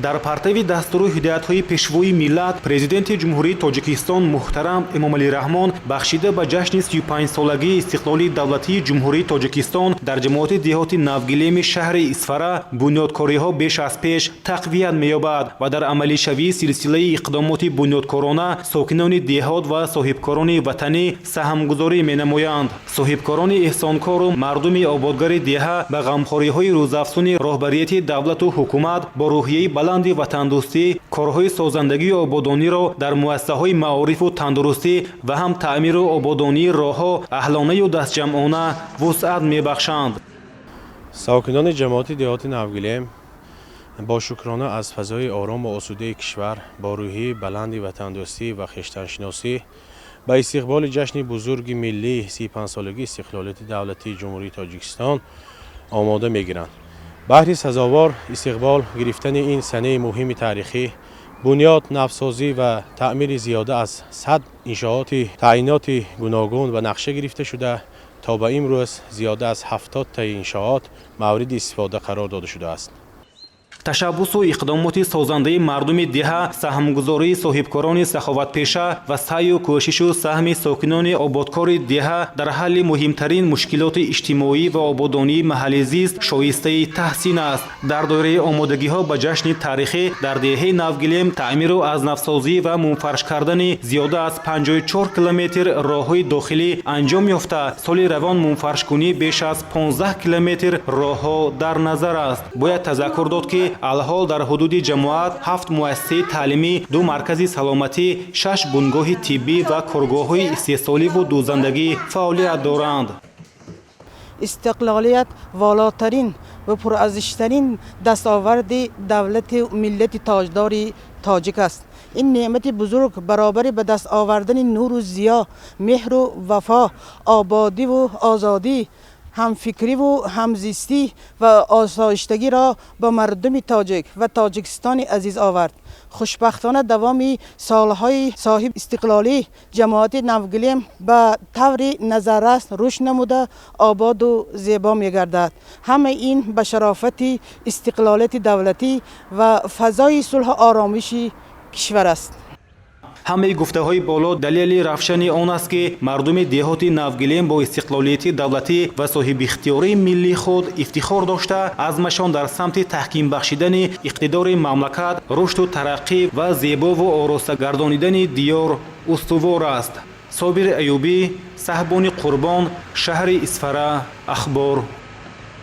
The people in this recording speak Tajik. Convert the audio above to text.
Дар партави дастуру ҳидоятҳои Пешвои миллат, Президенти Ҷумҳурии Тоҷикистон муҳтарам Эмомалӣ Раҳмон, бахшида ба ҷашни 35-солагии истиқлоли давлатии Ҷумҳурии Тоҷикистон, дар ҷамоати деҳоти Навгилеми шаҳри Исфара бунёдкориҳо беш аз пеш тақвият меёбад ва дар амалишавии силсилаи иқдомоти бунёдкорона сокинони деҳот ва соҳибкорони ватанӣ саҳмгузорӣ менамоянд. Соҳибкорони эҳсонкору мардуми ободгари деҳа ба ғамхориҳои рӯзафзуни роҳбарияти давлату ҳукумат бо рӯҳияи баланди ватандӯстӣ корҳои созандагию ободониро дар муассисаҳои маорифу тандурустӣ ва ҳам таъмиру ободонии роҳҳо аҳлонаю дастҷамъона вусъат мебахшанд. Сокинони ҷамоати деҳоти Навгилем бо шукрона аз фазои орому осудаи кишвар, бо рӯҳияи баланди ватандӯстӣ ва хештаншиносӣ ба истиқболи ҷашни бузурги миллӣ, 35-солагии истиқлолияти давлатии Ҷумҳурии Тоҷикистон омода мегиранд. Баҳри сазовор истиқбол гирифтани ин санаи муҳими таърихӣ, бунёд, навсозӣ ва таъмири зиёда аз 100 иншооти таъиноти гуногун ба нақша гирифта шуда, то ба имрӯз зиёда аз 70-таи иншоот мавриди истифода қарор дода шудааст. Ташаббусу иқдомоти созандаи мардуми деҳа, саҳмгузории соҳибкорони саховатпеша ва саъю кӯшишу саҳми сокинони ободкори деҳа дар ҳалли муҳимтарин мушкилоти иҷтимоӣ ва ободонии маҳалли зист шоистаи таҳсин аст. Дар доираи омодагиҳо ба ҷашни таърихӣ дар деҳаи Навгилем таъмиру аз навсозӣ ва мунфарш кардани зиёда аз 54 километр роҳҳои дохилӣ анҷом ёфта, соли равон мунфаршкунӣ беш аз 15 километр роҳҳо дар назар аст. Бояд тазаккур дод, ки алҳол дар ҳудуди ҷамоат ҳафт муассисаи таълимӣ, ду маркази саломатӣ, шаш бунгоҳи тиббӣ ва коргоҳҳои истеҳсоливу дӯзандагӣ фаъолият доранд. Истиқлолият волотарин ва пурарзиштарин дастоварди давлати миллати тоҷдори тоҷик аст. Ин неъмати бузург баробари ба даст овардани нуру зиё, меҳру вафо, ободиву озодӣ, ҳамфикриву ҳамзистӣ ва осоиштагиро ба мардуми тоҷик ва Тоҷикистони азиз овард. Хушбахтона, давоми солҳои соҳиб истиқлолӣ ҷамоати Навгилем ба таври назаррас рушд намуда, ободу зебо мегардад. Ҳамаи ин ба шарофати истиқлолияти давлатӣ ва фазои сулҳу оромиши кишвар аст. Ҳамаи гуфтаҳои боло далели равшани он аст, ки мардуми деҳоти Навгилем бо истиқлолияти давлатӣ ва соҳибихтиёрии миллии худ ифтихор дошта, азмашон дар самти таҳким бахшидани иқтидори мамлакат, рушду тараққӣ ва зебову ороста гардонидани диёр устувор аст. Собири Аюбӣ, Саҳбони Қурбон, шаҳри Исфара, Ахбор.